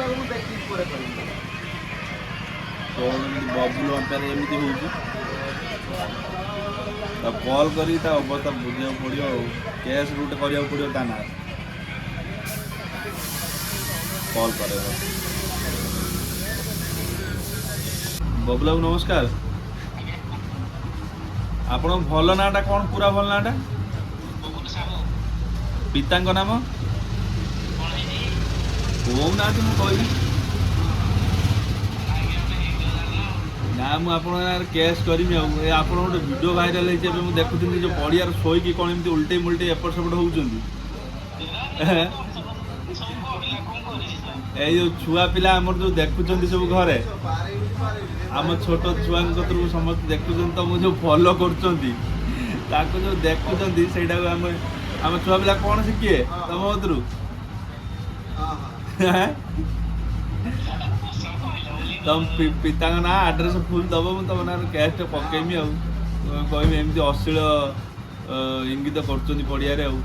ତାକୁ ମୁଁ ଦେଖିକି ପରେ କହିବି। କଣ ଏମିତି ବବୁଲ ଅମ୍ପାୟାର ଏମିତି ହେଉଛି? ତା କଲ୍ କରିକି ତା ଅବସ୍ଥା ବୁଝିବାକୁ ପଡ଼ିବ ଆଉ କେସ୍ ଗୋଟେ କରିବାକୁ ପଡ଼ିବ ତା ନାଁରେ। କଲ୍ କରେ। ବବୁଲ ବାବୁ, ନମସ୍କାର। ଆପଣଙ୍କ ଭଲ ନାଁଟା କ'ଣ? ପୁରା ଭଲ ନାଁଟା? ପିତାଙ୍କ ନାମ କହୁନାହାନ୍ତି, ମୁଁ କହିବି ନା। ମୁଁ ଆପଣଙ୍କ ନାଁରେ କେସ୍ କରିମି। ଆଉ ଏ ଆପଣ ଗୋଟେ ଭିଡ଼ିଓ ଭାଇରାଲ ହେଇଛି ଏବେ, ମୁଁ ଦେଖୁଥିଲି, ଯେଉଁ ପଡ଼ିଆରେ ଶୋଇକି କ'ଣ ଏମିତି ଉଲଟେଇ ମୁଲଟେଇ ଏପଟ ସେପଟ ହେଉଛନ୍ତି। ଏଇ ଯୋଉ ଛୁଆ ପିଲା ଆମର ଯୋଉ ଦେଖୁଛନ୍ତି ସବୁ ଘରେ, ଆମ ଛୋଟ ଛୁଆଙ୍କ କତରୁ ସମସ୍ତେ ଦେଖୁଛନ୍ତି, ତମକୁ ଯୋଉ ଫଲୋ କରୁଛନ୍ତି, ତାକୁ ଯୋଉ ଦେଖୁଛନ୍ତି, ସେଇଟାକୁ ଆମେ ଆମ ଛୁଆ ପିଲା କ'ଣ ଶିଖିବେ ତମ କତରୁ? ତମ ପିତାଙ୍କ ନାଁ, ଆଡ୍ରେସ୍ ଫୁଲ୍ ଦବ, ମୁଁ ତମ ନାଁରେ କ୍ୟାସ୍ଟା ପକେଇମି ଆଉ କହିବି ଏମିତି ଅଶ୍ଳୀଳ ଇଙ୍ଗିତ କରୁଛନ୍ତି ପଡ଼ିଆରେ। ଆଉ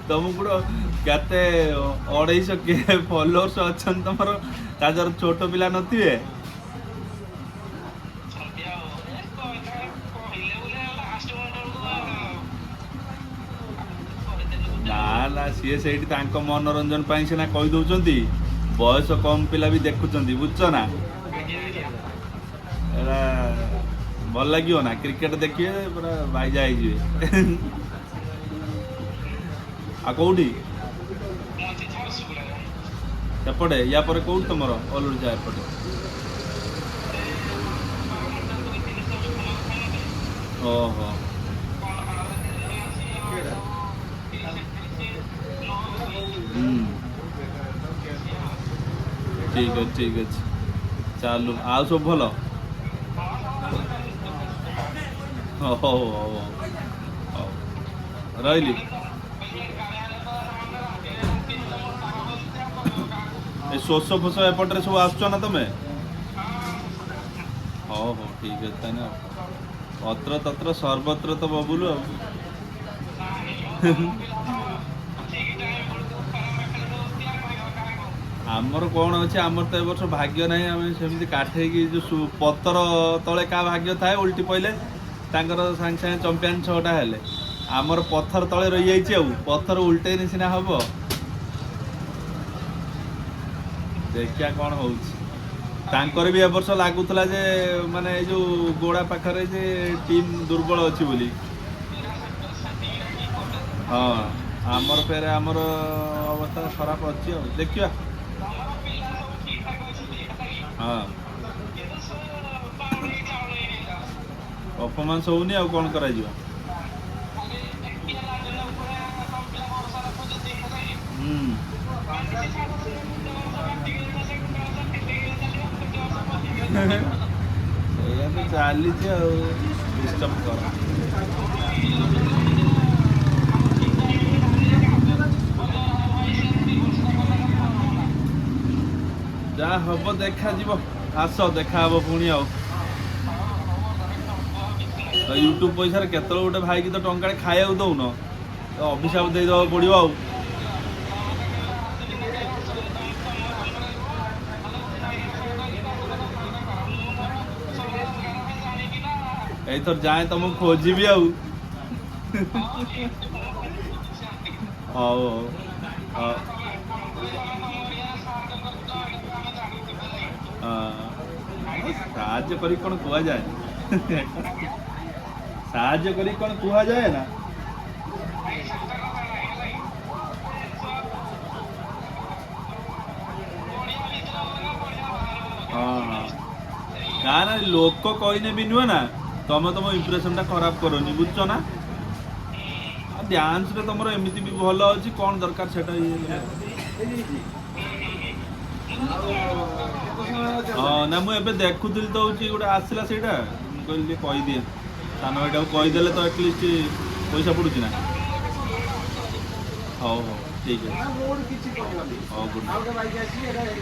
ତମକୁ କେତେ 250 କେ ଫଲୋଅର୍ସ ଅଛନ୍ତି ତମର, ତା ଦେହରେ ଛୋଟ ପିଲା ନଥିବେ? ନା ନା, ସିଏ ସେଇଠି ତାଙ୍କ ମନୋରଞ୍ଜନ ପାଇଁ ସିନା କହିଦଉଛନ୍ତି, ବୟସ କମ ପିଲା ବି ଦେଖୁଛନ୍ତି, ବୁଝୁଛ ନା? ଏଟା ଭଲ ଲାଗିବ ନା? କ୍ରିକେଟ ଦେଖିବେ ପୁରା ବାଇଜା ହେଇଯିବେ। ଆଉ କୋଉଠି ସେପଟେ? ୟା ପରେ କୋଉଠି ତମର ଅଲ ଓଡ଼ିଶା ଏପଟେ? ଓହୋ, ହୁଁ, ଠିକ ଅଛି, ଠିକ ଅଛି, ଚାଲୁ। ଆଉ ସବୁ ଭଲ? ହଉ ହଉ ହଉ ହଉ, ରହିଲି। ଏ ଶୋଷ ଫୋଷ ଏପଟରେ ସବୁ ଆସୁଛ ନା ତମେ? ହଉ ହଉ, ଠିକ ଅଛି ତାହେଲେ। ଆଉ ଅତ୍ର ତତ୍ର ସର୍ବତ୍ର ତ ବବୁଲୁ। ଆଉ ଆମର କ'ଣ ଅଛି? ଆମର ତ ଏ ବର୍ଷ ଭାଗ୍ୟ ନାହିଁ। ଆମେ ସେମିତି କାଠେଇକି ଯୋଉ ପତର ତଳେ କାହା ଭାଗ୍ୟ ଥାଏ, ଓଲଟି ପଇଲେ ତାଙ୍କର ସାଙ୍ଗେ ସାଙ୍ଗେ ଚମ୍ପିଆନ 6ଟା ହେଲେ। ଆମର ପଥର ତଳେ ରହିଯାଇଛି, ଆଉ ପଥର ଉଲଟେଇନି ସିନା ହବ। ଦେଖିବା କ'ଣ ହଉଛି। ତାଙ୍କର ବି ଏ ବର୍ଷ ଲାଗୁଥିଲା ଯେ ମାନେ ଏଇ ଯୋଉ ଗୋଡ଼ା ପାଖରେ ଯେ ଟିମ୍ ଦୁର୍ବଳ ଅଛି ବୋଲି। ହଁ, ଆମର ଫେରେ ଆମର ଅବସ୍ଥା ଖରାପ ଅଛି, ଆଉ ଦେଖିବା। ହଁ, ପରଫର୍ମାନ୍ସ ହଉନି, ଆଉ କ'ଣ କରାଯିବ? ହୁଁ, ସେଇଆ ତ ଚାଲିଛି, ଆଉ ଡିଷ୍ଟର୍ବ କର। ଯାହା ହବ ଦେଖାଯିବ। ଆସ, ଦେଖା ହବ ପୁଣି। ଆଉ ୟୁଟ୍ୟୁବ ପଇସାରେ କେତେବେଳେ ଗୋଟେ ଭାଇକି ତ ଟଙ୍କାଟେ ଖାଇବାକୁ ଦଉନ, ତ ଅଭିଶାପ ଦେଇଦେବାକୁ ପଡ଼ିବ। ଆଉ ଏଇଥର ଯାଏ ତମକୁ ଖୋଜିବି। ଆଉ ହଉ ହଉ ହଉ। ସାହାଯ୍ୟ କରି କ'ଣ କୁହାଯାଏ? ସାହାଯ୍ୟ କରି କ'ଣ କୁହାଯାଏ ନା? ହଁ ହଁ, ନା ନା, ଲୋକ କହିନେ ବି ନୁହେଁ ନା, ତମେ ତମ ଇମ୍ପ୍ରେସନଟା ଖରାପ କରନି, ବୁଝୁଛ ନା? ଡ୍ୟାନ୍ସରେ ତମର ଏମିତି ବି ଭଲ ଅଛି, କ'ଣ ଦରକାର ସେଟା ଇଏ? ହଁ, ନା, ମୁଁ ଏବେ ଦେଖୁଥିଲି ତ ହଉଛି ଗୋଟେ ଆସିଲା ସେଇଟା, ମୁଁ କହିଲି ଟିକେ କହିଦିଏ ସାନ ଭାଇଟାକୁ। କହିଦେଲେ ତ ଆଟଲିଷ୍ଟ ପଇସା ପଡୁଛି ନା? ହଉ ହଉ, ଠିକ ଅଛି। ହଉ, ଗୁଡ୍ ନାଇଟ୍।